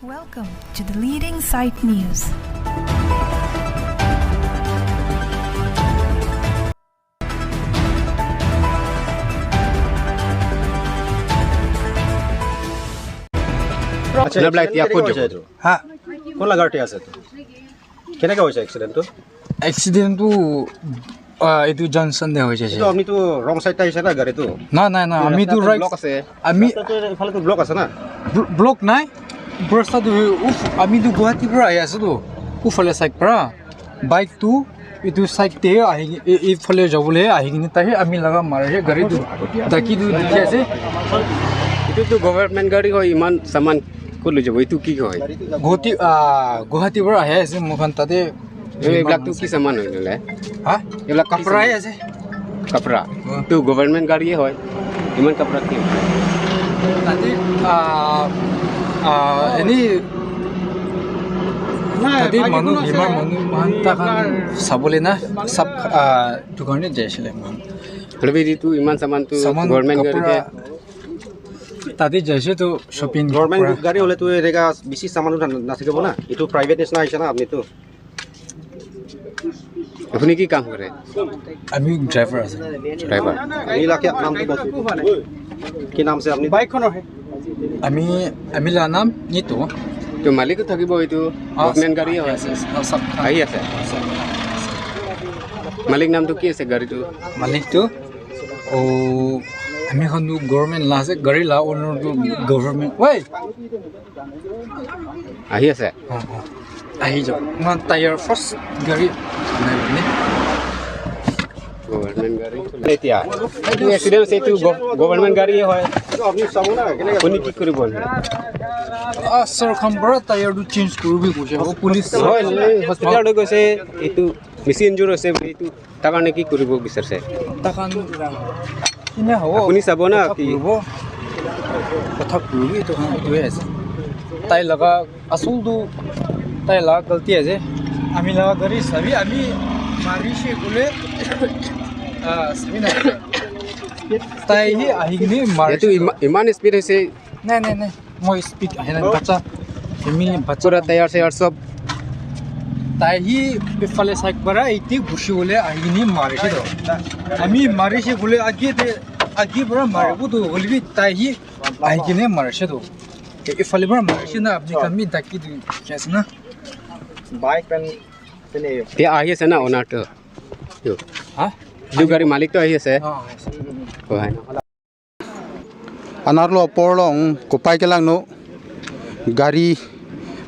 Welcome to the Leading Sight News. আচ্ছা। এইবিলাক এতিয়া ক'ত যাব? এইটো হা। কোন লাগাৰতে আছে এইটো? কেনেকৈ হৈছে এক্সিডেণ্টটো? এক্সিডেণ্টটো এইটো জনচনতে হৈছে। এইটো আপুনিতো ৰং চাইড আহিছে না গাড়ীটো? না না না, আমিতো ৰাইট ব্লক আছে। আমি ৰাস্তাটো এইফালেতো ব্লক আছে না? ব্লক নাই ৰাস্তাটো। উফ, আমিতো গুৱাহাটীৰ পৰা আহি আছোতো, উফালে চাইড পৰা বাইকটো এইটো চাইডতে আহি এইফালে যাবলৈ আহি কিনে তাই আমি লগা মাৰিছে গাড়ীটো, ডাকিটো দেখি আছে। এইটোতো গভৰ্ণমেণ্ট গাড়ী হয়, ইমান চামান ক'ত লৈ যাব? এইটো কি হয়? গুৱাহাটীৰ পৰা আহি আছে মোৰখন তাতে। এইবিলাকতো কি চামান হয় নহ'লে? হা? এইবিলাক কি? কাপৰাই আছে। কাপৰা তো গভৰ্ণমেণ্ট গাড়ীয়ে হয়, ইমান কাপৰা কি? তাতে এনেই তাতে মানুহ বেমাৰ মানুহ মান তাখন চাবলৈ না চাব দোকানত যাইছিলে মান। হ'লে এইটো ইমান চামানটো চামান গভৰ্ণমেণ্ট গাড়ীতে কাপোৰা তাতে যাইছে তো শ্বপিং। গভৰ্ণমেণ্ট গাড়ী হ'লেতো এনেকুৱা বেছি চামানো নাথাকিব না। এইটো প্ৰাইভেট নিচিনা আহিছে না আপুনিতো। আপুনি কি কাম কৰে? আমি ড্ৰাইভাৰ আছে। ড্ৰাইভাৰ। নীলাকে নামটো কওক, কি নাম আছে আপুনি? আমি লা নাম নিতো। তো মালিকো থাকিব, এইটো গভৰ্ণমেণ্ট গাড়ীয়ে হয়। চব। আহি আছে। মালিক নামটো কি আছে গাড়ীটো? মালিকটো অ' আমি এখন গভৰ্ণমেণ্ট লা আছে, গাড়ী লা অনাৰটো গভৰ্ণমেণ্ট ঐ। আহি আছে। অঁ অঁ, আহি যাওক। ইমান টায়াৰ ফাৰ্ষ্ট গাড়ী নাই মানে। গভৰ্ণমেণ্ট গাড়ী এতিয়া এইটো এক্সিডেণ্ট হৈছে, এইটো গভৰ্ণমেণ্ট গাড়ীয়ে হয়। এইটো আপুনি চাব না কেনেকৈ। আপুনি কি কৰিব? চৰখান পৰা টায়াৰটো চেঞ্জ কৰিবি কৈছে আকৌ পুলিচ। হয়, হস্পিটেললৈ গৈছে, এইটো বেছি ইনজুৰ হৈছে বুলি। এইটো তাৰ কাৰণে কি কৰিব বিচাৰিছে? তাখান কিনে হ'ব। আপুনি চাব না কথা কি? কৰিব, কথা কৰিব। এইটো এইটোৱে আছে, তাই লগা আচলটো তাই লগা গলতি আছে। আমি লগা গাড়ী চাবি আমি মাৰিছে বোলে, চাবি নাই, তাই আহি কিনে এইটো মাৰিছে। ইমান স্পীড হৈছে। নাই নাই নাই, মই স্পীড আহে নাই, বাচ্চা ফেমিলি বাচ্চা। পুৰা টায়াৰ চায়াৰ চব। তাই সি ইফালে চাইড পৰা এইটি গুচি গ'লে আহি কিনে মাৰিছে তো। আমি মাৰিছে বোলে আগে আগে পৰা মাৰিবতো হ'লেবি তাই সি আহি কিনে মাৰিছে তো, ইফালে পৰা মাৰিছে না। আপুনি আমি ডাকি দি আছে না। বাইক পেন তেনে। এতিয়া আহি আছে না অনাৰটো? হা? এইটো গাড়ী মালিকটো আহি আছে। অঁ। হয়। Anarlo porlong kupai kelang no gari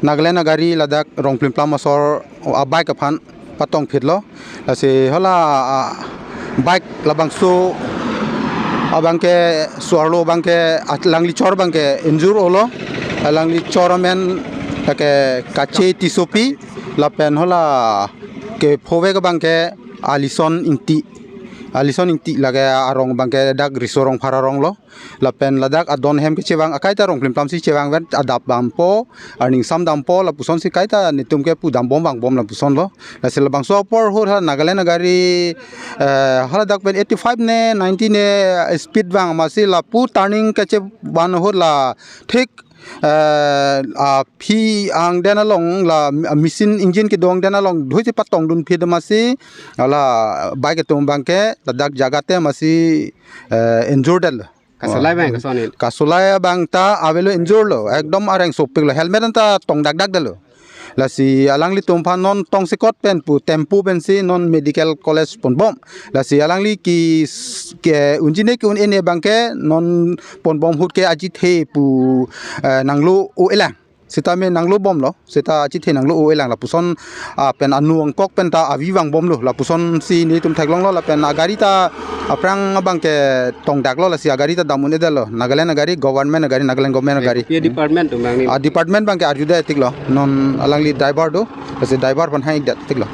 Nagaland gari ladak rong plim plam asor a bike aphan patong phit lo lase hola bike labang su abang ke suarlo bang ke langli chor bang ke injur olo langli chor men take kache tisopi lapen hola ke phove ke bang ke alison ingti lage arong bang ke dak risorong phararong lo lapen ladak adon hem ke chewang akaita rong plim plam si chewang ven adap bam po arning sam dam po la puson si kaita nitum ke pu dam bom bang bom la puson lo la sel bang so por hor ha Nagaland gari hala dak pen 85 ne 90 ne speed bang ma si la pu turning ke che ban hor la thik a phi ang den along la machine engine ke dong den along dhoi se patong dun phi ma si ala bike tum bang ke ladak jagate ma si injured lo. কাচলাই bang কাচনি। কাচলাই bang ta avelo injured lo ekdom areng sopik lo helmet ta tong dak dak delo lasi alangli tumpa non tong sikot pen pu tempo pen si non medical college pon bom lasi alangli ki ke unjine ki un ene bangke non pon bom hut ke aji the pu nanglo o elang sita me nanglo bom lo sita aji the nanglo o elang la puson a pen anu angkok pen ta avi wang bom lo la puson si ni tum thak long lo la pen agari ta aprang bangke tong dak lo la si agari ta damun edelo Nagaland agari government agari Nagaland government agari. এই ডিপাৰ্টমেণ্টটো bang a department bangke arjuda tik lo non alangli driver do lasi driver pon hai dat tik lo.